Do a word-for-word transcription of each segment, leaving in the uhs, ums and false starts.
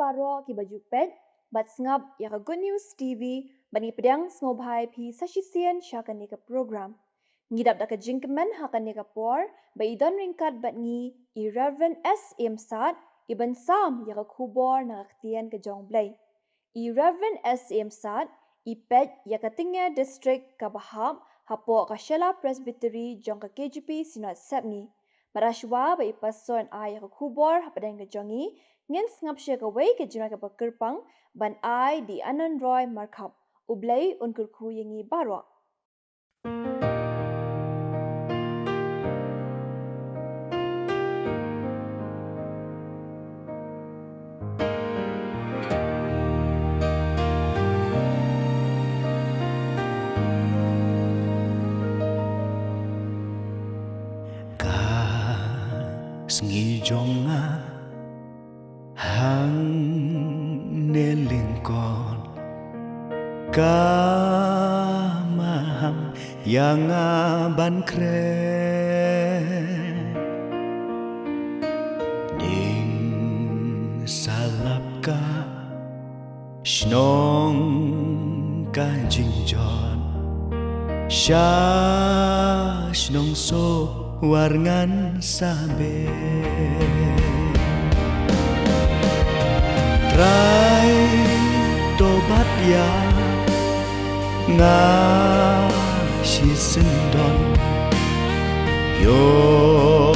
Baroh kiba ju peit bad sngap ïa ka Good News T V, bad ngi pdiang sngewbha ïa phi sa shisien sha kane ka program. Ngi dap da ka jingkmen ha kane ka por ba i don ryngkat bad ngi i Reverend S Msat, i ban sam ïa ka khubor na ka ktien ka jong U Blei. I Reverend S Msat i peit ïa ka Tyngeh District kaba hap hapoh ka Shella Presbytery jong ka K J P Synod Sepngi. Bad hashwa ba i pason ai ïa ka khubor hapdeng ka jong ngi, ngin sngap sha kawei ka jingrwai kaba kyrpang ban ai da i Anand Roy Markhap. U Blei un kyrkhu ïa ngi baroh. Ka sngi jong nga hangne lyngkot, ka maham ïa nga ban khreh. Ning sa lap ka shnong ka jingjot, sha shnong Sohwarngan Sabeh. Trai to bat ïa nga shisyndon, ïoh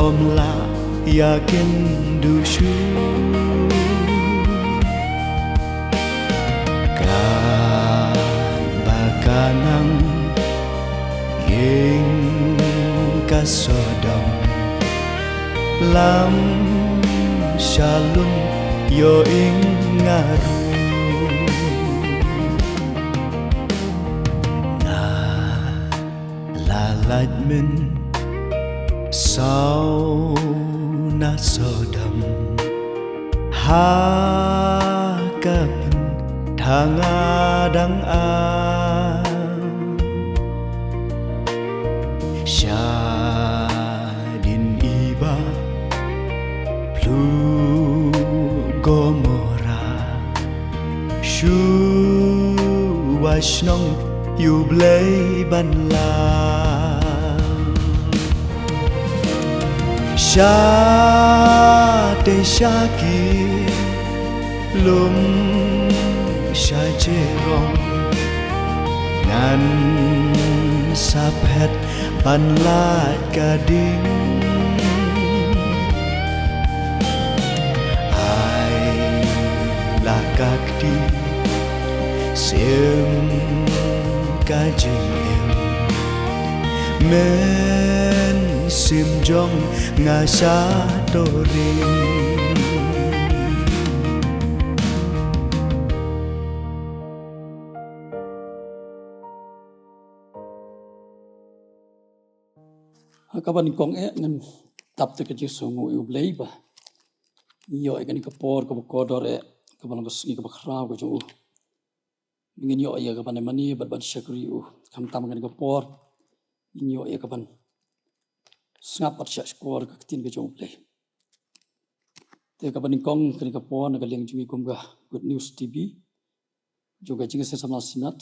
ym lah ïa kynduh shuh. Katba ka nang ïing ka sodong, lam shalun ïoh ïing nga ruh. Nga la lait mynsaw na sodong, ha ka pynthang nga dang am. Shadien i Bah Pluh Gomora, shuwa shnong ïa U Blei ban lah. Shatei sha ki lum sha jerong, ngan sa phet ban lait ka ding. Ai la ka kti, sim ka jingim, mynsiem jong nga sha to ring. Ha kaba nyngkong eh ngan tap da ka jingsngewnguh ïa U Blei ba ngi ïoh ïa kane ka por kaba kordor eh, kaba long ka sngi kaba khraw ka jong u. Ngin ïoh ïa ka ban ïa mane bad ban shakri ïa u. Khamtam kane ka por ngin ïoh ïa ka ban sngap bad shahshkor ka ktien ka jong U Blei. Te kaba nyngkong kane ka por na ka liang jong ngi kum ka Good News T V, jong ka Jingïaseng Samla Synod,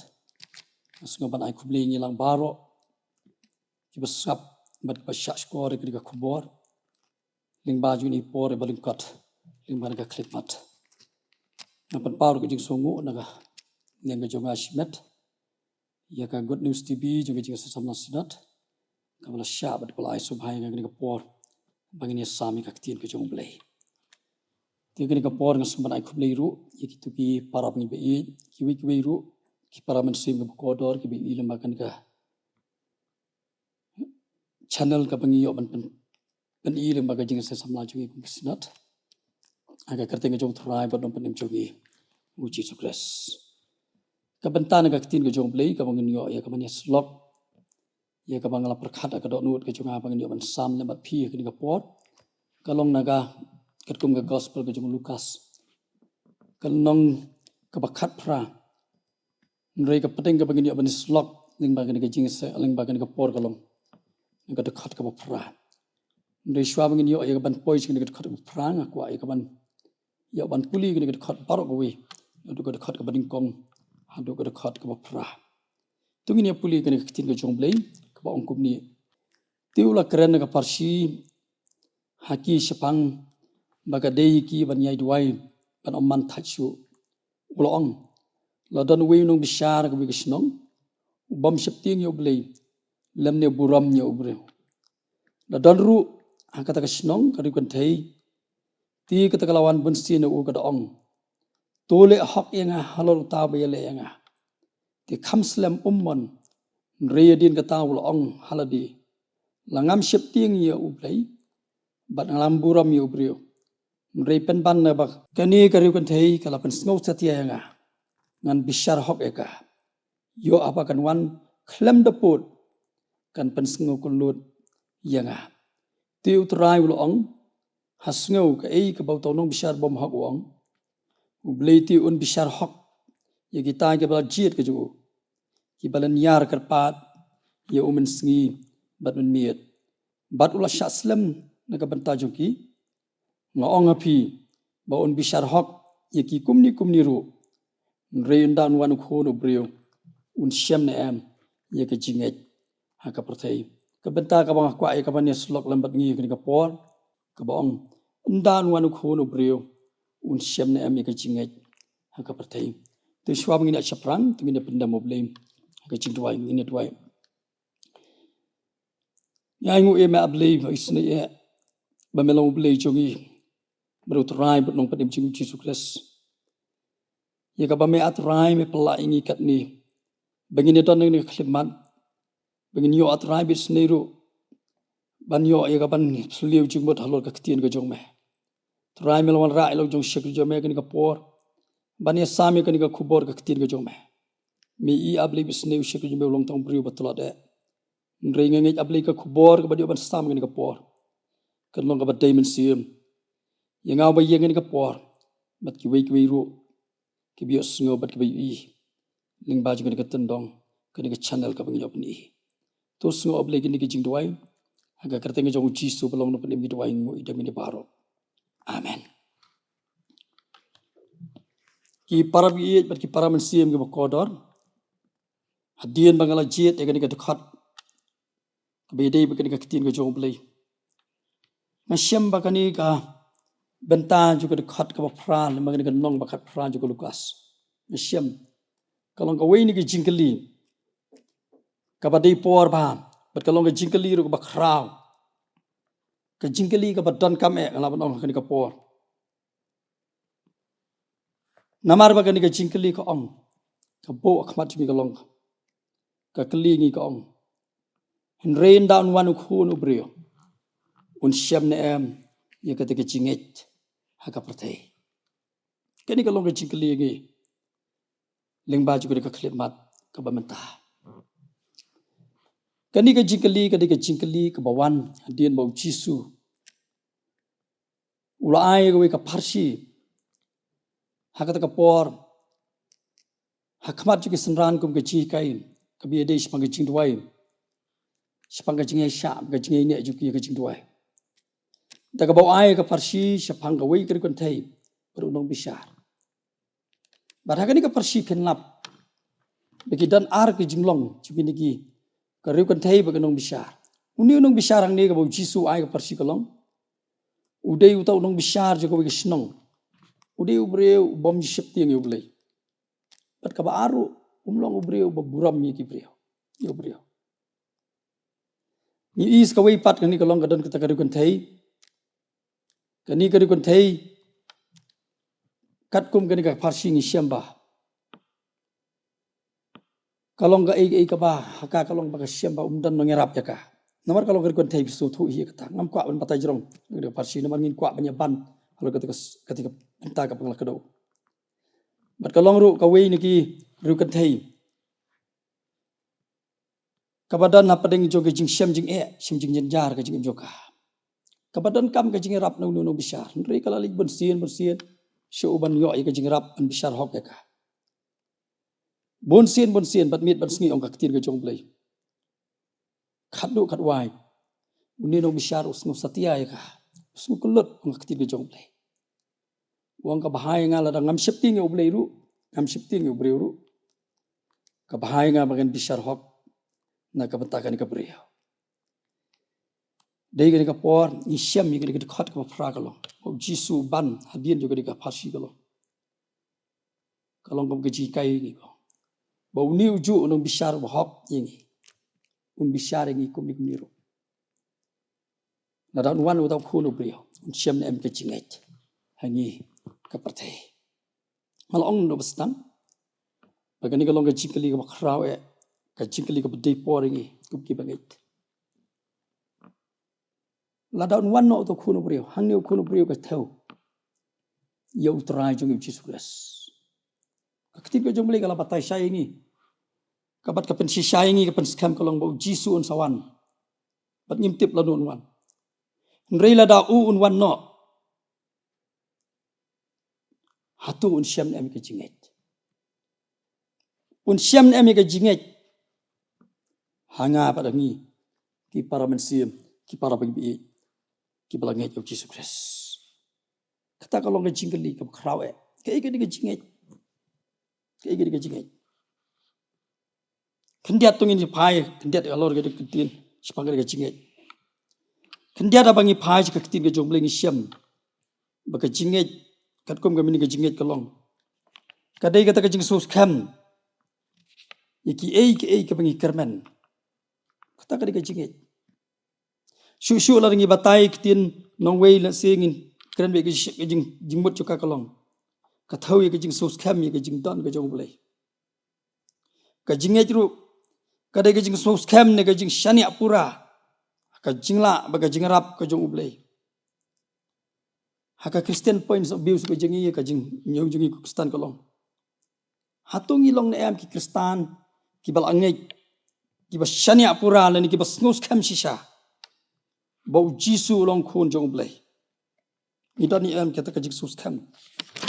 nga sngewbha ban ai khublei ïa ngi lang baroh kiba sngap bad kiba shahshkor ïa kane ka khubor lyngba jong kane ka por ba lyngkot lyngba kane ka khyllipmat. Nga pynpaw ruh ka jingsngewnguh na ka liang ka jong nga shimet ïa ka Good News T V jong ka Jingïaseng Samla Synod, kaba la shah bad kaba la ai sngewbha ïa nga kane ka por ba ngin ïa sam ïa ka ktien ka jong U Blei. Te kane ka por nga sngewbha ban ai khublei ruh ïa kito ki para bangeit ba ïeit, kiwei kiwei ruh ki para mynsiem kiba kordor kiba ïeit lyngba kane ka channel kaba ngi ïoh ban pyn, pyni lyngba ka Jingïaseng Samla jong ngi kum ka Synod. Ha ka kyrteng ka jong U Trai bad U Nongpynim jong ngi U Jisu Khrist. Ka bynta na ka ktien ka jong U Blei kaba ngin ïoh ïa ka ban ïasyllok, ïa kaba nga la pyrkhat ha ka dohnud ka jong nga ba ngin ïoh ban sam lem bad phi ha kane ka por, ka long na ka, katkum ka Gospel ka jong u Lukas, ka lynnong kaba khatphra. Hynrei ka pdeng kaba ngin ïoh ban ïasyllok lyngba kane ka jingïaseng, lyngba kane ka por ka long na ka dkhot kaba phra. Hynrei shuwa ba ngin ïoh ïa ka ban poi sha kane ka dkhot kaba phra, nga kwah ïa ka ban ïa ban pule kane ka dkhot baroh kawei, naduh ka dkhot kaba nyngkong haduh ka dkhot kaba phra. To ngin ïa pule kane ka ktien ka jong U Blei kaba ong kumne: Te u la kren ha ka pharshi ha ki shaphang ba ka dei ïa ki ban ïai duwai ban ym man thait shuh. U la ong: La don uwei u nongbishar ha kawei ka shnong, u bym sheptieng ïa U Blei lymne burom ïa u briew. La don ruh ha kata ka shnong ka riewkynthei, te kata ka la wan bunsien na u, ka da ong: To leh hok ïa nga halor uta ba ïaleh ïa nga. Te kham slem um mon, hynrei hadien kata u la ong ha lade: La ngam sheptieng ïa U Blei bad nga lam burom ïa u briew. Hynrei pynban naba kane ka riewkynthei ka la pynsngew satia ïa nga, ngan bishar hok ïa ka. Ïoh haba kan wan khlem da pud, kan pynsngew kyllut ïa nga. Te U Trai u la ong: Ha sngew kaei kaba uta u nongbishar bymhok u ong? U Blei te un bishar hok ïa kita kiba la jied ka jong u, kiba lyniar kyrpad ïa u mynsngi bad mynmiet. Bad u la shah slem na ka bynta jong ki. Nga ong ha phi ba un bishar hok ïa ki kumne kumne ruh. Hynrei ynda un wan u Khun u briew, un shem ne em ïa ka jingngeit ha ka pyrthei? Ka bynta kaba nga kwah ïa ka ban ïa shlok lem bad ngi ha kane ka por, kaba ong: Ynda un wan u Khun u briew, un shem ne em ïa ka jingngeit ha ka pyrthei? To shuwa ba ngin ïa shaphrang, to ngin ïa pyndem U Blei ha ka jingduwai. Ngin ïa duwai. Ngi ainguh ïa me, A Blei ba isynei eh, ba me long U Blei jong ngi, ba dei U Trai bad Nongpynim jong ngi U Jisu Khrist. Ïa kaba me, A Trai, me pynlah ïa ngi katne, ba ngin ïa don ha kane ka khyllipmat, ba ngin ïoh, A Trai, ba isynei ruh ban ïoh ïa ka ban phylliew jingmut halor ka ktien ka jong me. Trai, me la wanrah ïa la u jong u shakri jong me ha kane ka por ban ïa sam ïa kane ka khubor ka ktien ka jong me. Me i, A Blei, ba isynei, u shakri jong me u long tang u briew ba tlot eh. Hynrei nga ngeit, A Blei, ka khubor kaba dei ban sam ha kane ka por kan long kaba dei mynsiem ïa nga uba ïeng ha kane ka por bad kiwei kiwei ruh kiba ïohsngew bad kiba ïohi lyngba jong kane ka tyndong, kane ka channel kaba ngi ïoh pyni. To sngew, A Blei, kine ki jingduwai, ha ka kyrteng ka jong U Jisu ba long u Nongpynim ngi duwai, ngi ainguh ïa kine baroh. Amen. Ki para baieit bad ki para mynsiem kiba kordor, hadien ba nga la jied ïa kane ka dkhot kaba ïadei bad kane ka ktien ka jong U Blei, nga shem ba kane ka bynta jong ka dkhot kaba phra, lane kane ka lynnong ba khatphra jong ka Lukas, nga shem ka long kawei na ki jingkylli kaba dei por bha, bad ka long ka jingkylli ruh kaba khraw, ka jingkylli kaba donkam eh, nga lah ban ong, ha kane ka por. Namar ba kane ka jingkylli ka ong, ka buh ha khmat jong ngi ka long, ka kylli ngi ka ong: Hynrei ynda un wan u Khun u briew, un shem ne em ïa kata ka jingngeit ha ka pyrthei? Kane ka long ka jingkylli ïa ngi lyngba jong kane ka khyllipmat kaba mynta. Kane ka jingkylli, kane ka jingkylli kaba wan hadien ba U Jisu u la ai ïa kawei ka pharshi ha kata ka por ha khmat jong ki synran kum ka jinghikai kaba ïadei shaphang ka jingduwai, shaphang ka jingïaishah, ka jingïaineh jong ki ïa ka jingduwai. Da kaba u ai ïa ka pharshi shaphang kawei ka riewkynthei bad u nongbishar. Bad ha kane ka pharshi phin lap ba ki don ar ki jinglong jong kine ki, ka riewkynthei bad ka nongbishar. Une u nongbishar hangne kaba U Jisu u ai ka pharshi ka long, u dei uta u nongbishar jong kawei ka shnong. U dei u briew u bym sheptieng ïa U Blei. Bad kaba ar ruh, um long u briew uba burom ïa ki briew, ïa u briew. Ngi ïohi sa kawei pat, kane ka long ka don kata ka riewkynthei. Kane ka riewkynthei, katkum kane ka pharshi ngi shem ba ka long kaei kaei kaba ha ka ka long ba ka shem ba um don nongïarap ïa ka. Namar ka long ka riewkynthei, phi sngewthuh hi ïa kata. Ngam kwah ban batai jrong ïa ka pharshi namar ngin kwah ban ïa ban halor kata ka, kata ka bynta kaba nga la kdew. Bad ka long ruh kawei na ki riewkynthei kaba don hapdeng jong ka jingshem jingeh, shem jingjynjar ka jingim jong ka. Kaba donkam ka jingïarap na une u nongbishar. Hynrei ka la leit bunsien bunsien sha u ban ïoh ïa ka jingïarap, ban bishar hok ïa ka. Bunsien bunsien, bad miet bad sngi, ong ka ktien ka jong U Blei, khatduh khatwai, une u nongbishar u sngew satia ïa ka, u sngew kyllut, ong ka ktien ka jong U Blei. U ong, ka bha ïa nga lada ngam sheptieng ïa u Blei ruh, ngam sheptieng ïa u briew ruh, ka bha ïa nga ba ngan bishar hok na ka bynta kane ka briew. Dei kane ka por ngi shem ïa kane ka dkhot kaba phra ka long, ba u Jisu u ban hadien jong kane ka pharshi ka long, ka long kum ka jinghikai ïa ngi, ka long ba une ujuh u nongbishar bahok ïa ngi un bishar ïa ngi kumne kumne ruh. Lada un wan uta u Khun u briew, un shem ne em ka jingngeit ha ngi, ka pyrthei? Nga la ong noh ba sdang ba kane ka long ka jingkylli kaba khraw eh, ka jingkylli kaba dei por ïa ngi kum ki bangeit. Lada un wan noh uta u Khun u briew, hangne u Khun u briew ka thew ïa U Trai jong ngi U Jisu Khrist. Ka ktien ka jong U Blei ka la batai shai ïa ngi, ka bat ka pynshisha ïa ngi, ka pynskhem ka long ba U Jisu un sa wan, bad ngim tip lano un wan. Hynrei lada u un wan noh, hato un shem ne em ïa ka jingngeit? Un shem ne em ïa ka jingngeit ha nga bad ha ngi, ki para mynsiem, ki para bangeit, kiba la ngeit ïa U Jisu Khrist? Kata ka long ka jingkylli kaba khraw eh. Kaei ka dei ka jingngeit? Kaei ka dei ka jingngeit? Khyndiat to ngin ïa phai, khyndiat halor ka dei ka ktien shaphang ka dei ka jingngeit. Khyndiat haba ngi phai sha ka ktien ka jong U Blei ngi shem ba ka jingngeit, katkum ka meaning ka jingngeit ka long, ka dei kata ka jingsngewskhem ïa kiei kiei kaba ngi kyrmen. Kata ka dei ka jingngeit. Shuh shuh lada ngi batai ktien nongwei, lehse ngin kren beit ka jing, jingmut jong ka ka long, ka thew ïa ka jingsngewskhem ïa ka jingdon ka jong U Blei. Ka jingngeit ruh ka dei ka jingsngewskhem ne ka jingshaniah pura ha ka jinglah bad ka jingïarap ka jong U Blei. Ha ka Christian Points of Views ka jong ngi, ka jingñiew jong ngi ki Khristan ka long, hato ngi long ne em ki Khristan kiba la ngeit, kiba shaniah pura lane kiba sngewskhem shisha ba U Jisu u long Khun jong U Blei? Ngi don ne em kata ka jingsngewskhem,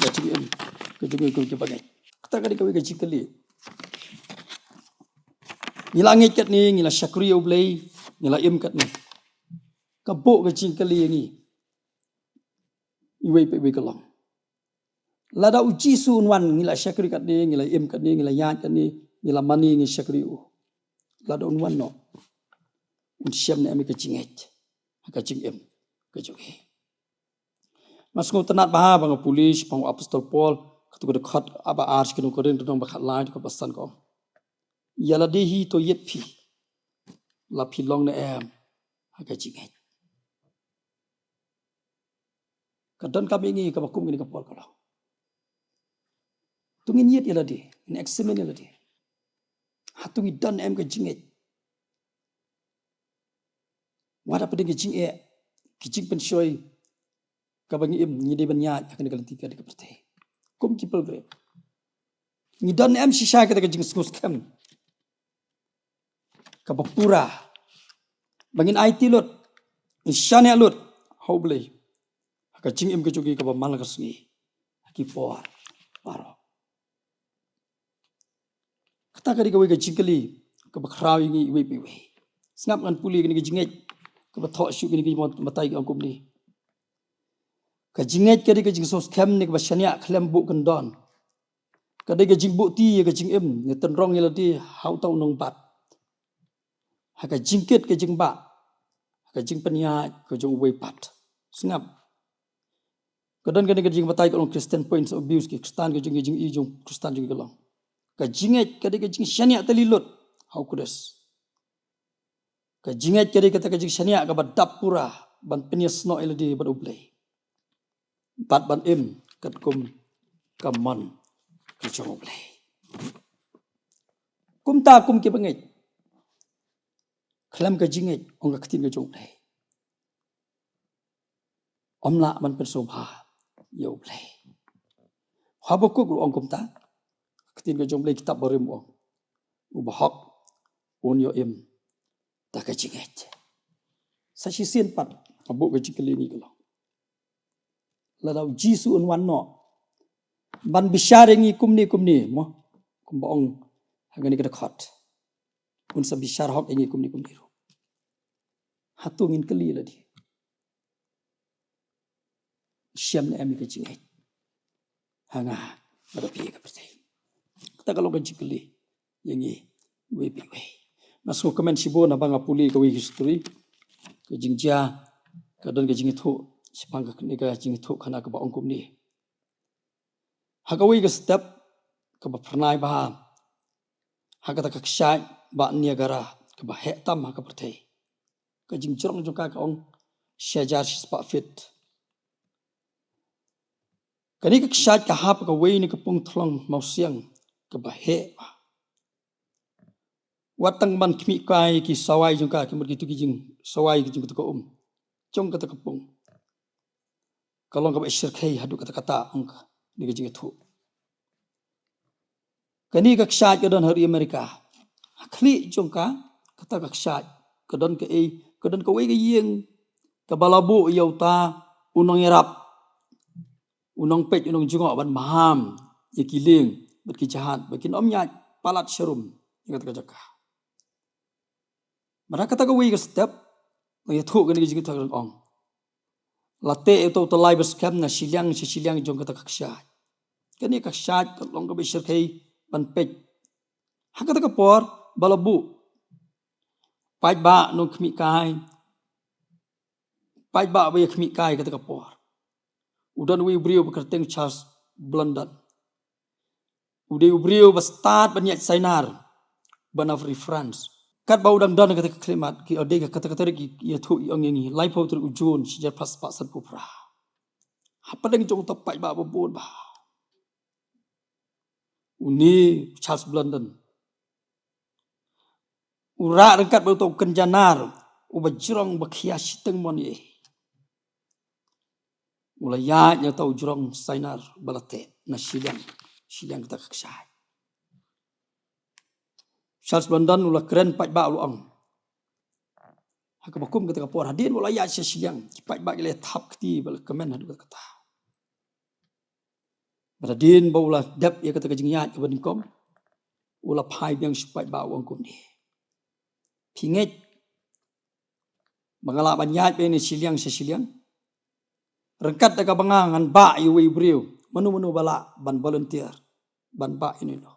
ka jingim ka jong ngi kum kiba ngeit? Kata ka dei kawei ka jingkylli. Ngi la ngeit katne, ngi la shakri ïa U Blei, ngi la im katne. Ka buh ka jingkylli ïa ngi iwei pa iwei ka long, lada U Jisu un wan, ngi la shakri katne, ngi la im katne, ngi la ïaid katne, ngi la mane, ngi shakri ïa u, lada un wan noh, un shem ne em ïa ka jingngeit ha ka jingim ka jong ngi? Nga sngewtynnat bha ba nga pule shaphang u Apostol Paul, kato ka dkhot kaba ar sha ki nong Korinth, lynnong ba khatlai, dkhot ba san, ka ong, ïa lade hi to ïit phi, la phi long ne em ha ka jingngeit? Ka donkam ïa ngi kaba kum kane ka por ka long, to ngin ïit ïa lade, ngin examine ïa lade. Hato ngi don ne em ka jingngeit? Wat hapdeng ka jingeh, ka jingpynshoi kaba ngi im, ngi dei ban ïaid ha kane ka lynti, ka dei ka pyrthei kum ki pilgrim. Ngi don ne em shisha kata ka jingsngewskhem kaba pura ba ngin aiti lut, ngin shaniah lut ha U Blei ha ka jingim ka jong ngi kaba man la ka sngi, ha ki por baroh? Kata ka dei kawei ka jingkylli kaba khraw ïa ngi iwei pa iwei. Sngap, ngan pule kane ka jingngeit kaba thoh shuh, kane ka jingmut, Mathai ka ong kumne: Ka jingngeit ka dei ka jingsngewskhem ne kaba shaniah khlem buh kyndon. Ka dei ka jingbuhti ïa ka jingim, ne tynrong ïa lade ha uta u nongbat, ha ka jingkit ka jingbah, ha ka jingpynïaid ka jong uwei pat. Sngap, ka don kane ka jingbatai ka long Christian Points of Views, ki Khristan ka jong, ka jingi jong Khristan jong ngi ka long: Ka jingngeit ka dei ka jingshaniah tylli lut ha U Khrist. Ka jingngeit ka dei kata ka jingshaniah kaba dap pura ban pynïasnoh ïa lade bad U Blei bad ban im katkum ka mon ka jong U Blei. Kumta kum kiba ngeit, khlem ka jingngeit, ong ka ktien ka jong U Blei, ym lah ban pynsngewbha ïa U Blei. Habakuk ruh ong kumta, ka ktien ka jong U Blei, kitab barim, ong: U bahok un ïoh im da ka jingngeit. Sa shisien pat, ka buh ka jingkylli ïa ngi ka long, lada U Jisu un wan noh ban bishar ïa ngi kumne kumne, mo, kumba ong ha kane ka dkhot, un sa bishar hok ïa ngi kumne kumne ruh, hato ngin kylli ïa lade, shem ne em ïa ka jingngeit? ha nga bad ha phi ka pyrthei. Kata ka long ka jingkylli ïa ngi iwei pa iwei. Nga sngewkmen shibun haba nga pule kawei ka history, ka jingjia ka don ka jingïathuh shaphang kane ka jingïathuh khana kaba ong kumne. Ha kawei ka step kaba phyrnai bha ha kata ka kshaid bah Niagara kaba heh tam ha ka pyrthei. Ka jingjrong jong ka ka ong shi hajar shispah feet. Kane ka kshaid ka hap ha kawei na ka pung thlong mawsiang kaba heh bha. Wat tang ban khmih kai ki sawai jong ka, ki mut kitu ki jingsawai ki jong katu ka um, jong kata ka pung, ka long kaba shyrkhei haduh katta katta, ong kane ka jingïathuh. Kane ka kshaid ka don ha ri America. Ha khlieh jong ka, kata ka kshaid, ka don kaei, ka don kawei ka ïing kaba la buh ïa uta u nongïarap, u nongpeit, u nongjngoh ban maham ïa ki lieng bad ki jahaj ba kin ym ïaid palat sharum ïa kata ka jaka. Bad ha kata kawei ka step, la ïathuh kane ka jingïathuh, ka ong, la teh ïa uta u tyllai ba skhem na shiliang sha shiliang jong kata ka kshaid. Kane ka kshaid ka long kaba shyrkhei ban peit. Ha kata ka por ba la buh, paidbah nongkhmih kai, paidbah ba ïa khmih kai kata ka por, u don uwei u briew ba kyrteng Charles Blondin. U dei u briew ba stad ban ïaid sainar ban ap reference. Katba u dang don kata ka khlieh mat, ki ong, dei kata ka tarik ki ïathuh, ki ong ïa ngi laiphew tarik u June shi hajar phra spah sanphew phra. Hapdeng jong uta u paidbah ba bun bha, une Charles Blondin u rah ryngkat bad uta u kynja nar uba jrong ba khia shiteng mon ïa u. U la ïaid na uta u jrong sainar ba la teh na shiliang, shiliang kata ka kshaid. Charles Blondin u la kren paidbah, u la ong, ha kaba kum kata ka por, hadien ba u la ïaid sha shiliang, ki paidbah ki la thap kti ba la kmen haduh katta katta. Bad hadien ba u la dep ïa kata ka jingïaid kaba nyngkong, u la phai biang sha u paidbah, u ong kumne, phi ngeit ba nga lah ban ïaid beit na shiliang sha shiliang? Ryngkat da kaba nga ngan bah ïa uwei u briew, mano mano ba lah ban volunteer ban bah ïa uno uno?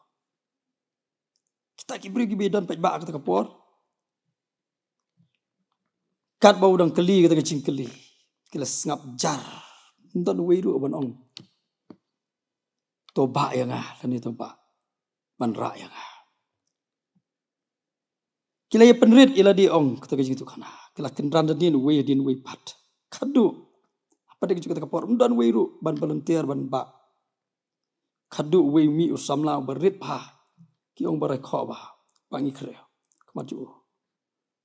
Kita ki briew kiba don paidbah kata ka por, katba u dang kylli kata ka jingkylli, ki la sngap jar. Ym don uwei ruh ban ong, to bah ïa nga, lane to bah ban rah ïa nga. Ki la ïa pynrit ïa lade, ong kata ka jingïathuh khana, ki la kynran hadien uwei hadien uwei pat. Khadduh hapdeng jong kata ka por ym don uwei ruh ban volunteer ban bah. Khadduh uwei u mih u samla uba rit bha, ki ong ba rai khoh bha, ba ngi khreh khmat jong u.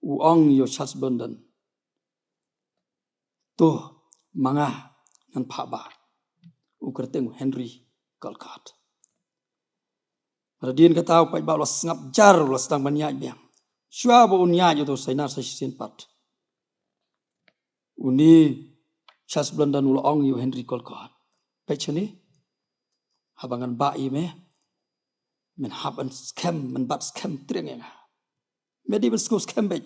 U ong ïa u Charles Blondin, to ma nga ngan phah bah. U kyrteng u Henry Colcord. Hadien kata u paidbah u la sngap jar, u la sdang ban ïaid biang. Shuwa ba un ïaid ïa uta u sainar sa shisien pat, une Charles Blondin u la ong ïa u Henry Colcord, peit shane, haba ngan bah ïa me, men hap ban skhem, men bat skhem triang ïa nga. Me dei ban sngew skhem beit,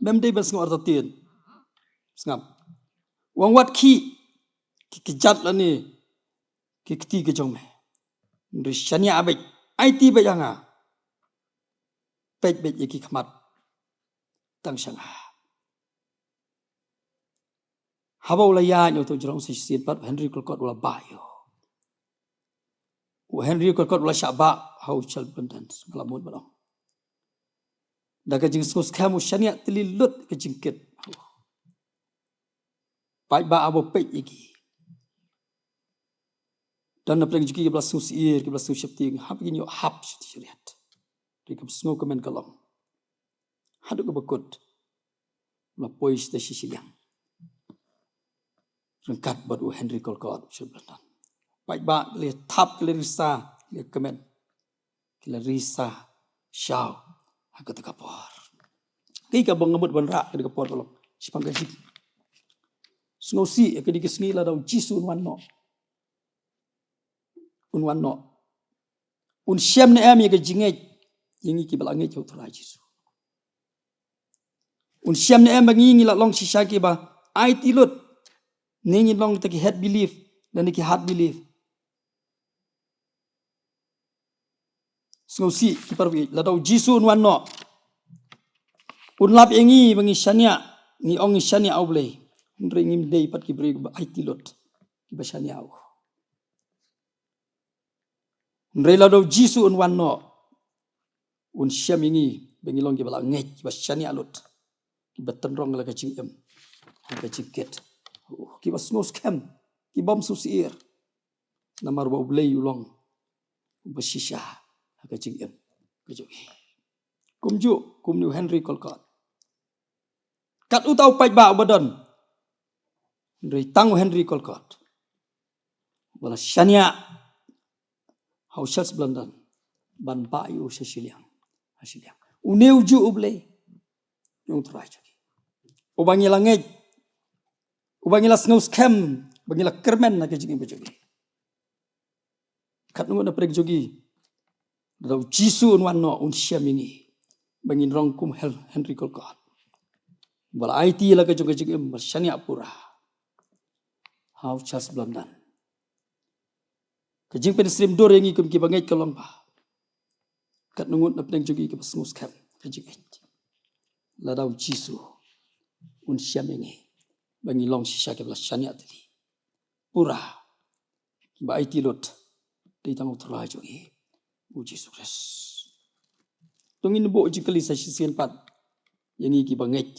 mem dei ban sngew artatien. Sngap, u ong, wat khih ki kjat lane ki kti ki jong me. Hynrei shaniah beit, aiti beit ha nga. Peit beit ïa ki khmat tang sha nga. Haba u la ïaid na uta u jrong sa shisien pat, u Henry Colcord u la bah ïa u. U Henry Colcord u la shah bah ha u Charles Blondin, nga la mut ban ong, da ka jingsngewskhem, u shaniah tylli lut ka jingkit. Paidbah haba peit ïa ki, don na pdeng jong ki kiba la sngewsyier, kiba la sngewsheptieng, haba kin ïoh hap sha ki shariat. Hynrei kaba sngewkmen ka long, haduh kaba kut u la poi shatei sha shiliang ryngkat bad u Henry Colcord, u Charles Blondin. Paidbah ki la thap, ki la risa, ki la kmen, ki la risa shaw ha kata ka por. Kaei kaba nga mut ban rah kane ka por ka long shaphang ka jingsngewsih ïa kane ka sngi, lada u Jisu un wan noh, un wan noh, un shem ne em ïa ka jingngeit ïa ngi kiba la ngeit ïa u Trai Jisu? Un shem ne em ba ngi, ngi la long shisha kiba aiti lut, ne ngin long kita ki head belief lane ki heart belief? Sngewsih ki para baieit, lada u Jisu un wan noh, un lap ïa ngi ba ngi shaniah, ngi ong ngi shaniah ha U Blei. Hynrei ngim dei pat ki briew kiba aiti lut, kiba shaniah ha u. Hynrei lada u Jisu un wan noh, un shem ïa ngi ba ngi long kiba la ngeit, kiba shaniah lut, kiba tynrong la ka jingim, la ka jingkit, kiba sngewskhem, kiba ym sngewsyier. Namar ba U Blei u long uba shisha ha ka jingim ka jong ngi. Kumjuh kumne u Henry Colcott. Kat uta u paidbah uba don, hynrei tang u Henry Colcott uba la shaniah ha u Charles Blondin ban bah ïa u sha shiliang, ha shiliang. Une u juh U Blei jong U Trai jong ngi, uba ngi la ngeit, uba ngi la sngewskhem, ba ngi la kyrmen ha ka jingim ka jong ngi. Katno ngut na pdeng jong ngi, lada u Jisu un wan noh, un shem ïa ngi ba ngin long kum Hen-, Henry Colcott, ba la aiti la ka jong ka jingim, ba shaniah pura ha u Charles Blondin. Ka jingpynsyriem dur ïa ngi kum kiba ngeit ka long ba katno ngut na pdeng jong ngi kiba sngewskhem ka jingngeit, lada u Jisu un shem ïa ngi ba ngi long shisha kiba la shaniah tylli pura, kiba aiti lut, dei tang U Trai jong ngi u Jisu Khrist. To ngin buh jingkylli sa shisien pat ïa ngi kiba ngeit,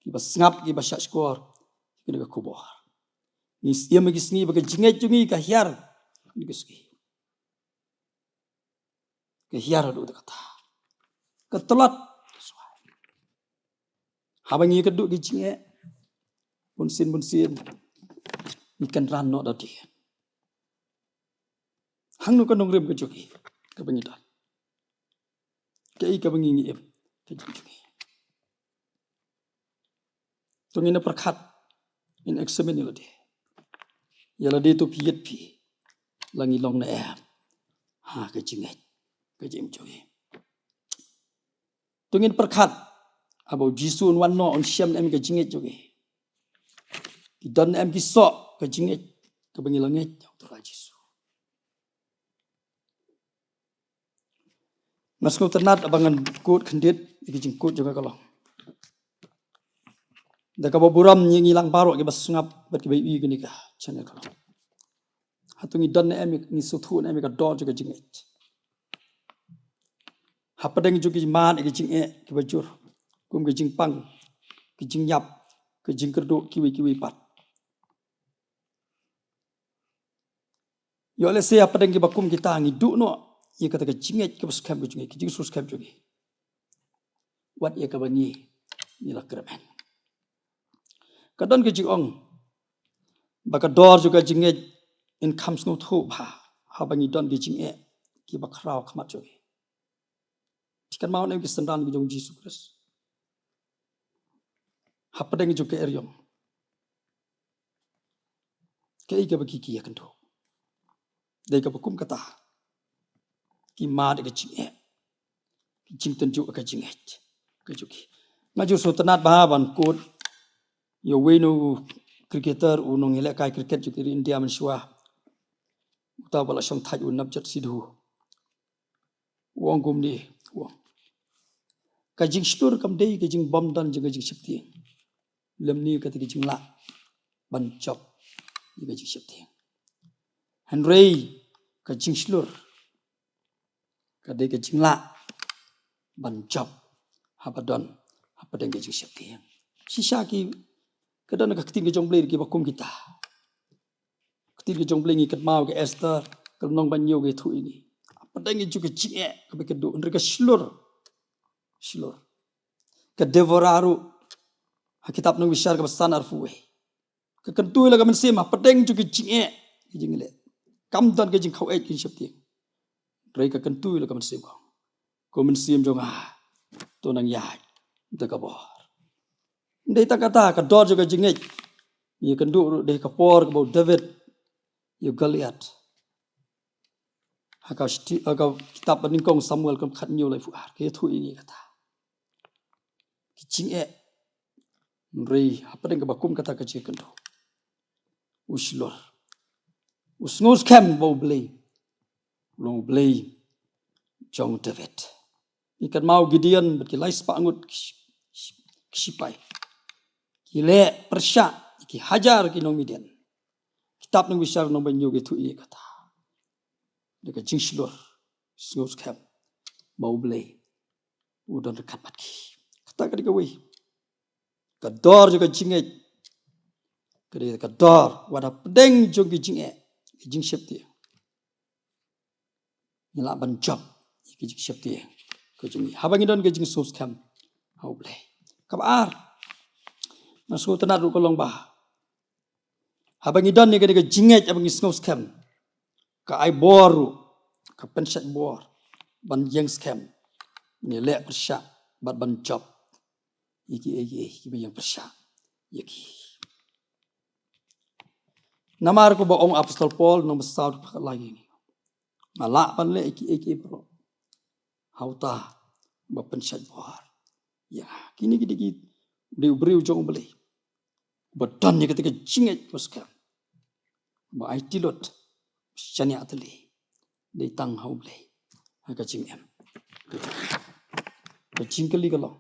kiba sngap, kiba shahshkor ïa kane ka khubor. Ngi sngewthuh ïa ki sngi ba ka jingngeit jong ngi ka hiar, ngi ka sngi ka hiar haduh katta, ka tlot. Haba ngi ïakynduh ki jingeh bunsien bunsien, ngi kynran noh da dien. Hangno ka nongrim ka jong ngi kaba ngi don? Kaei kaba ngi, ngi im ka jong ngi? To ngin ïa pyrkhat, ngin examine ïa lade, ïa lade to phi ïeit phi, la ngi long ne em ha ka jingngeit ka jingim jong ngi? To ngin pyrkhat, haba u Jisu un wan noh, un shem ne em ka jingngeit jong ngi? Ki don ne em ki soh ka jingngeit kaba ngi la ngeit ïa U Trai Jisu? Nga sngewtynnat ba ngan kut khyndiat ïa ki jingkut jong nga ka long, da kaba burom ïa ngi lang baroh kiba sngap bad kiba ïohi ïa kane ka channel ka long. Hato ngi don ne em, ngi sngewthuh ne em ïa ka dor jong ka jingngeit hapdeng jong ki mad ïa ki jingeh kiba jur, kum ka jingpang, ka jingïap, ka jingkyrduh, kiwei kiwei pat? Ïoh lehse hapdeng kiba kum kita ngi duh noh ïa kata ka jingngeit kaba skhem ka jong ngi, ka jingsngewskhem jong ngi, wat ïa kaba ngi, ngi la kyrmen. Ka don ka jingong ba ka dor jong ka jingngeit in kham sngewthuh bha haba ngi don ki jingeh kiba khraw khmat jong ngi. Phi kynmaw ne em ki synran ki jong u Jisu Khrist hapdeng jong ka eriong? Kaei kaba ki, ki ïakynduh? Dei kaba kum kata, ki mad ïa ka jingeh, ki jingtynjuh ïa ka jingngeit ka jong ki. Nga ju sngewtynnat bha ban kut ïa uwei u cricketer, u nongïalehkai cricket jong ka ri India mynshuwa, uta uba la shong thait, u Navjot Sidhu. U ong kumne, u ong, ka jingshlur kam dei ka jingbym don jong ka jingsheptieng, lymne kata ka jinglah ban jop ïa ka jingsheptieng. Hynrei ka jingshlur ka dei ka jinglah ban jop haba don hapdeng ka jingsheptieng. Shisha ki, ka don ka ktien ka jong u Blei ruh kiba kum kita. Ktien ka jong u Blei ngi kynmaw ka Esther, ka lynnong ba hynñiew ka ïathuh ïa ngi, hapdeng jong ka jingeh kaba kynduh, hynrei ka shlur, shlur. Ka Deborah ruh ha kitab Nongbishar kaba san, arphew wei, ka kyntu ïa la ka mynsiem hapdeng jong ka jingeh, ka jingeh. Kam don ka jingkhaweit ka jingsheptieng, hynrei ka kyntu ïa la ka mynsiem, ka ong, ko mynsiem jong nga, to nang ïaid da ka bor. Dei tang kata, ka dor jong ka jingngeit ngi ïakynduh ruh dei ka por kaba u David ïa u Goliath. Ha ka shti-, ha ka kitab ba nyngkong Samuel ka lynnong khathynñiew, laiphew ar, ka ïathuh ïa ngi kata. Ki jingeh, hynrei hapdeng kaba kum kata ka jingkynduh, u shlur, u sngewskhem ba u Blei u long u Blei jong David. Ngi kynmaw Gideon bad ki lai spah ngut ki, ki sipai, ki leh pyrshah ïa ki hajar ki nong Midian. Kitab Nongbishar lynnong ba hynñiew ka ïathuh ïa kata, da ka jingshlur sngewskhem ba U Blei u don ryngkat bad ki. Kata ka dei kawei ka dor jong ka jingngeit. Ka dei ka dor wat hapdeng jong ki jingeh, ki jingsheptieng, ngi lah ban jop ïa ki jingsheptieng ka jong ngi haba ngi don ka jingsngewskhem ha U Blei. Kaba ar, nga sngewtynnat ruh ka long ba haba ngi don ïa ka, ka jingngeit, haba ngi sngewskhem, ka ai bor ruh, ka pynshait bor ban ïeng skhem, ban ïaleh pyrshah bad ban jop ïa kiei kiei kiba ïeng pyrshah ïa ki. Namar kumba ong Apostol Paul, nong ba saw, dkhot lai, nga lah ban leh ïa kiei kiei baroh ha uta uba pynshait bor ïa nga. Kine ki dei ki, dei u briew jong U Blei uba don ïa kata ka jingngeit ba skhem, ba aiti lut, shaniah tylli, dei tang ha U Blei ha ka jingim. Ka jingkylli ka long,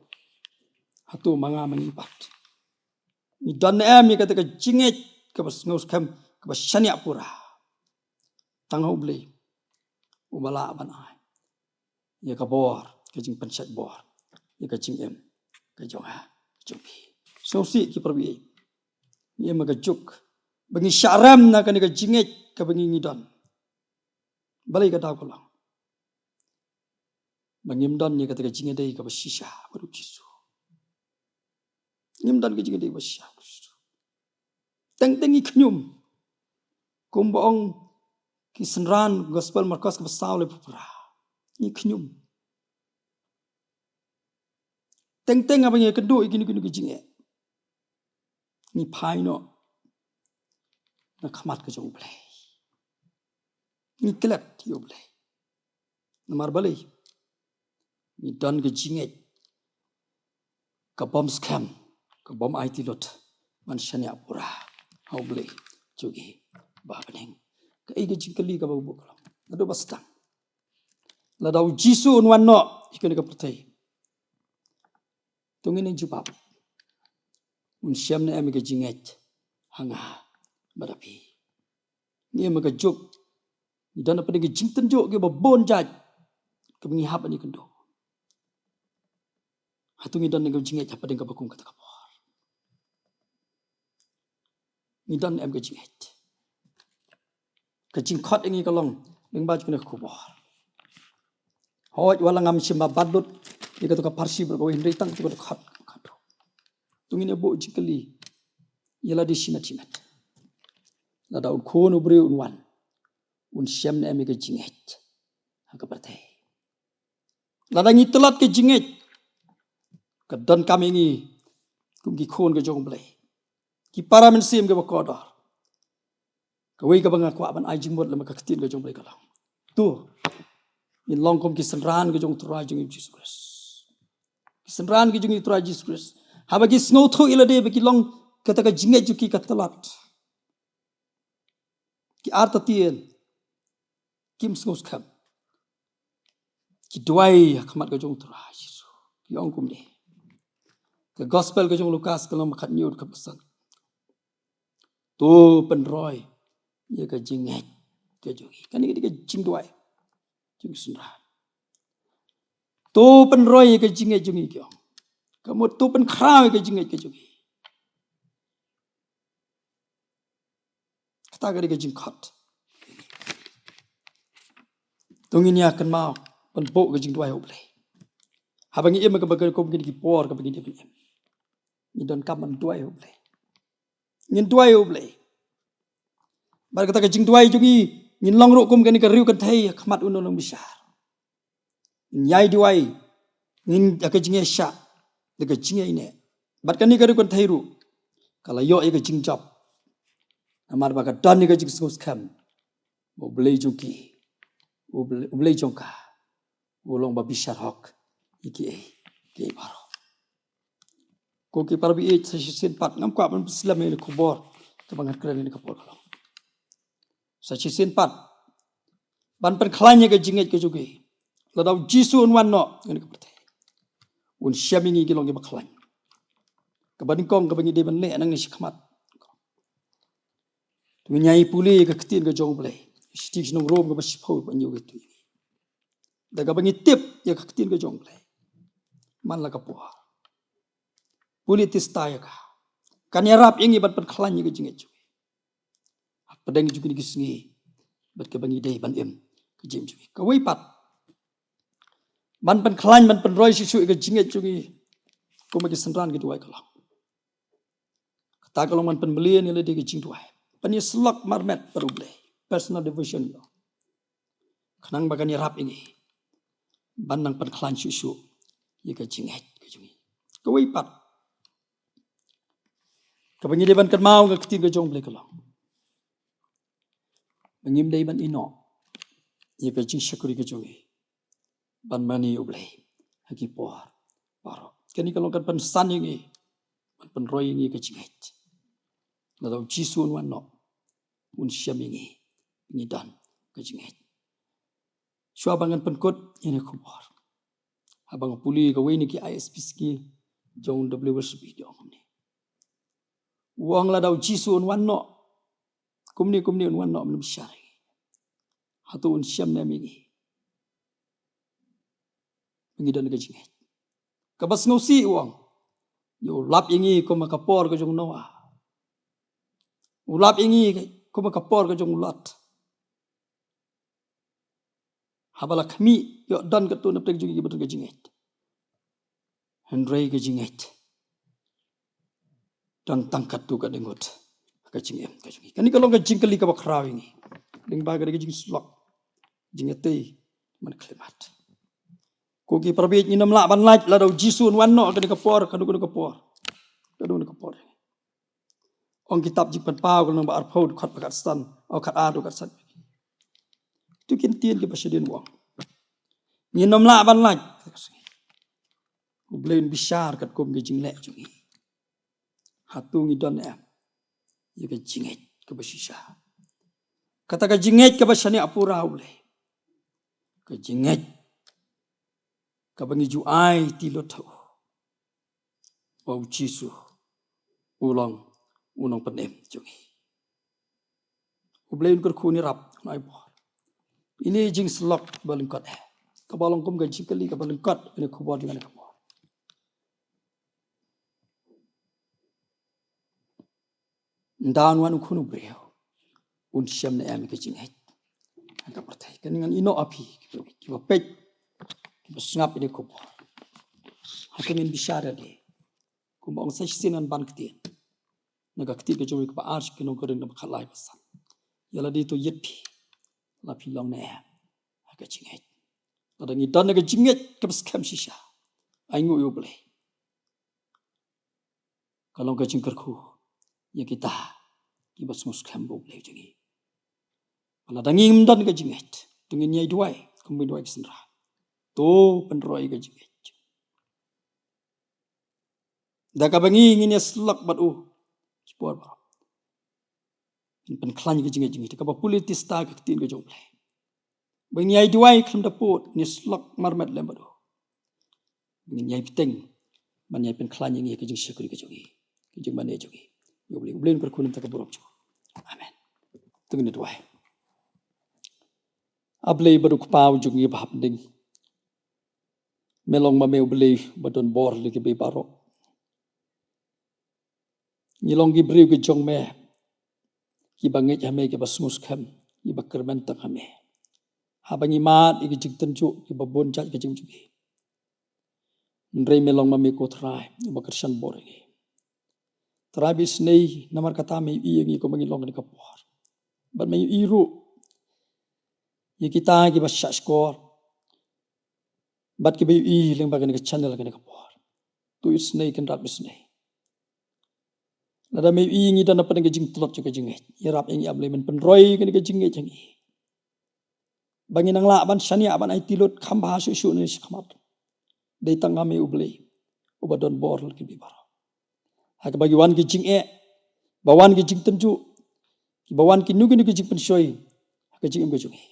hato ma nga ma ngi pat ngi don ne em ïa kata ka jingngeit kaba sngewskhem, kaba shaniah pura? Tang ha U Blei uba lah ban ai ïa ka bor, ka jingpynshait bor ïa ka jingim ka jong nga, ka jong phi. Sngewsih ki para baieit, ngi im ha ka juk ba ngi shah rem na kane ka jingngeit kaba ngi, ngi don. Balei? Ka daw ka long ba ngim don ïa kata ka jingïadei kaba shisha bad U Jisu. Ngim don ka jingïadei ba shisha bad U Jisu. Teng teng ngi khñium, kumba ong ki synran, Gospel Markos kaba saw, laiphew phra. Ngi khñium. Teng teng haba ngi ïakynduh ïa kino kino ki jingeh, ngi phai noh na khmat ka jong U Blei, ngi klet ïa U Blei. Namar balei? Ngi don ka jingngeit kabym skhem, kabym aiti lut ban shaniah pura ha U Blei jong ngi ba ha bneng. Kaei ka jingkylli kaba u buh ka long? Naduh ba sdang, lada U Jisu un wan noh ïa kane ka pyrthei, to ngin ïa jubab, un shem ne em ïa ka jingngeit ha nga bad ha phi? Ngi im ha ka juk, ngi don hapdeng ka jingtynjuh kiba bun jait kaba ngi hap ban ïakynduh. Hato ngi don ne em ka jingngeit hapdeng kaba kum kata ka por? Ngi don ne em ka jingngeit? Ka jingkhot ïa ngi ka long lyngba jong kane ka khubor. Hooid, wat la ngam shym la bat lut ïa kato ka pharshi baroh kawei, hynrei tang kato ka dkhot, kato. To ngin ïa buh jingkylli ïa lade shimet shimet. Lada U Khun u briew un wan, un shem ne em ïa ka jingngeit ha ka pyrthei? Lada ngi tlot ka jingngeit, ka donkam ïa ngi kum ki khun ka jong U Blei, ki para mynsiem kiba kordor. Kawei kaba nga kwah ban ai jingmut lem bad ka ktien ka jong U Blei ka long, to ngin long kum ki synran ka jong U Trai jong ngi U Jisu Khrist. Ki synran ka jong U Trai Jisu Khrist, haba ki sngewthuh ïa lade ba ki long, kata ka jingngeit jong ki ka tlot, ki artatien, kim sngewskhem, ki duwai ha khmat ka jong U Trai Jisu. Ki ong kumne, ka Gospel ka jong u Lukas, ka lynnong ba khathynñiew, dkhot ba san: To pynroi ïa ka jingngeit ka jong ngi. Kane ka dei ka jingduwai jong ki synran. To pynroi ïa ka jingngeit jong ngi, ki ong. Ka mut to pynkhraw ïa ka jingngeit ka jong ngi. Kata ka dei ka jingkhot. To ngin ïa kynmaw ban buh ka jingduwai ha U Blei haba ngi im ha kaba kum kine ki por kaba ngin im, ngi donkam ban duwai ha U Blei. Ngin duwai ha U Blei. Bad kata ka jingduwai jong ngi, ngin long ruh kum kane ka riew kynthei ha khmat uno u nongbishar. Ngin ïai duwai, ngin, ha ka jingïaishah, da ka jingïaineh. Bad kane ka riew kynthei ruh ka la ïoh ïa ka jingjop, namar ba ka don ïa ka jingsngewskhem ba U Blei jong ki, U Blei, U Blei jong ka, u long uba bishar hok ïa kiei kiei baroh. Ko ki para baieit, sa shisien pat ngam kwah ban pynslem ïa kane ka khubor kaba ngan kren ïa kane ka por ka long. Sa shisien pat ban pynkhlaiñ ïa ka jingngeit ka jong ngi, Lada u Jisu un wan noh ha kane ka pyrthei, un shem ïa ngi ki long kiba khlaiñ. Kaba nyngkong kaba ngi dei ban leh nangne shakhmat, to ngin ïai pule ïa ka ktien ka jong U Blei. Shithi sha ki nong Rom kaba shiphew, ba ngi ïohi, da kaba ngi tip ïa ka ktien ka jong U Blei man la ka por. Pule tista ïa ka. Kan ïarap ïa ngi ban pynkhlaiñ ïa ka jingngeit jong ngi hapdeng jong kine ki sngi bad kaba ngi dei ban im ka jingim jong ngi. Kawei pat, ban pynkhlaiñ, ban pynroi shuh shuh ïa ka jingngeit jong ngi kum ki synran ki duwai ka long, kata ka long ban pynmlien ïa lade ka jingduwai, ban ïasyllok marmet bad U Blei, personal devotion, khnang ba kan ïarap ïa ngi ban nang pynkhlaiñ shuh shuh ïa ka jingngeit ka jong ngi. Kawei pat kaba ngi dei ban kynmaw ha ka ktien ka jong U Blei ka long ba ngim dei ban ïehnoh ïa ka jingshakri ka jong ngi ban mane ïa U Blei ha ki por baroh. Kane ka long kan pynsan ïa ngi, ban pynroi ïa ngi ka jingngeit. Lada u Jisu un wan noh, un shem ïa ngi, ngi don ka jingngeit. Shuwa ba ngan pynkut ïa kane ka khubor, haba nga pule kawei na ki I S P C jong W S B, u ong kumne, u ong lada u Jisu un wan noh, kumne kumne un wan noh ban bishar ïa ngi, hato un shem ne em ïa ngi? Ngi don ka jingngeit. Kaba sngewsih, u ong, ïa u lap ïa ngi kum ha ka por ka jong u Noah. U lap ïa ngi kum ha ka por ka jong u Lot. Haba la khmih, ïoh don katto na pdeng jong ngi kiba don ka jingngeit. Hynrei ka jingngeit don tang katto katne ngut ha ka jingim ka jong ngi. Kane ka long ka jingkylli kaba khraw ïa ngi lyngba ka jingsyllok, jingïatei man khyllipmat. Ko ki para bangeit, ngin ym lah ban lait lada u Jisu un wan noh ha kane ka por, kano kano ka por, kano kano ka por. Ong kitab Jingpynpaw ka lynnong ba arphew, dkhot ba khatsan, oh, khatar, dkhot khatsan. Kito ki ktien kiba shadien, u ong, ngin ym lah ban lait. U Blei un bishar katkum ka jingleh jong ngi. Hato ngi don ne em ïa ka jingngeit kaba shisha, kata ka jingngeit kaba shaniah pura ha U Blei, ka jingngeit kaba ngi ju aiti lut ha u, ba u Jisu u long u Nongpynim jong ngi? U Blei un kyrkhu, un ïarap, un ai bor. Ine i jingsyllok ba lyngkot eh, kaba long kum ka jingkylli kaba lyngkot ine i khubor jong kane ka por. Ynda un wan u Khun u briew, un shem ne em ïa ka jingngeit ha ka pyrthei? Kane ngan ïehnoh ha phi kiba peit, kiba sngap ine i khubor. Hato ngin bishar ïa lade? Kumba ong, sa shisien ngan ban ktien na ka ktien ka jong u, kaba ar sha ki nong Korinth, kaba khatlai, ba san. Ïa lade, to ïit phi, la phi long ne em ha ka jingngeit. Lada ngi don ha ka jingngeit kaba skhem shisha, ainguh ïa U Blei, ka long ka jingkyrkhu ïa kita kiba sngewskhem ba U Blei u jong ngi. Lada ngim don ka jingngeit, to ngin ïai duwai kumba duwai ki synran, to pynroi ka jingngeit. Da kaba ngi, ngin ïasyllok bad u ki por baroh, ngin pynkhlaiñ ka jingngeit jong ngi da kaba pule tista ka ktien ka jong U Blei. Ba ngin ïai duwai khlem da pud, ngin ïasyllok marmet lem bad u, ba ngin ïai bteng ban ïai pynkhlaiñ ïa ngi ha ka jingshakri ka jong ngi, ka jingmane jong ngi ïa U Blei. U Blei un kyrkhu na ka bynta ka burom jong u. Amen. To ngin ïa duwai. A Blei bad U Kpa u jong ngi ba ha bneng, me long ma me U Blei ba don bor lem ki bei baroh. Ngi long ki briew ki jong me, kiba ngeit ha me, kiba sngewskhem, kiba kyrmen tang ha me. Haba ngi mad ïa ki jingtynjuh kiba bun jait ha ka jingim jong ngi, hynrei me long ma me ko Trai uba kyrshan bor ïa ngi. Trai, ba isynei namar kata me ïohi ïa ngi kumba ngi long kane ka por, bad me ïohi ruh ïa kita kiba shah shkor bad kiba ïohi lyngba kane ka channel kane ka por. To isynei Kynrad, ba isynei. Lada me ïohi ngi don hapdeng ka jingtlot jong ka jingngeit, ïarap ïa ngi, A Blei, men pynroi kane ka jingngeit jong ngi, ba ngin nang lah ban shaniah, ban aiti lut kham bha shuh shuh ne shakhmat. Dei tang ha me U Blei uba don bor lem ki bei baroh. Ha kaba ki wan ki jingeh, ba wan ki jingtynjuh, kiba wan kino kino ki jingpynshoi ha ka jingim ka jong ngi,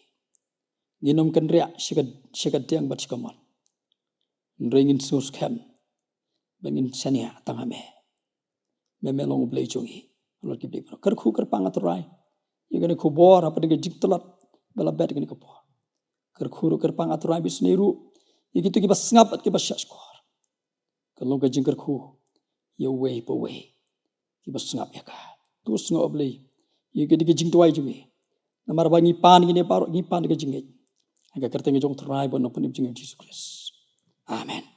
Ngin ym kynriah sha ka, sha ka diang bad sha ka mon. Hynrei ngin sngewskhem ba ngin shaniah tang ha me. Me, me long U Blei jong ngi. Lord ki Blei baroh. Kyrkhu kyrpang, A Trai, ïa kane ka khubor hapdeng ka jingtlot ba la bet kane ka por. Kyrkhu ruh kyrpang, A Trai, ba isynei ruh ïa kito kiba sngap bad kiba shahshkor. Kan long ka jingkyrkhu ïa uwei pa uwei kiba sngap ïa ka. To sngap, A Blei, ïa ka dei ka jingduwai jong ngi. Namar ba ngi pan kine baroh, ngi pan da ka jingngeit ha ka kyrteng jong U Trai bad U Nongpynim jong ngi, U Jisu Khrist. Amen.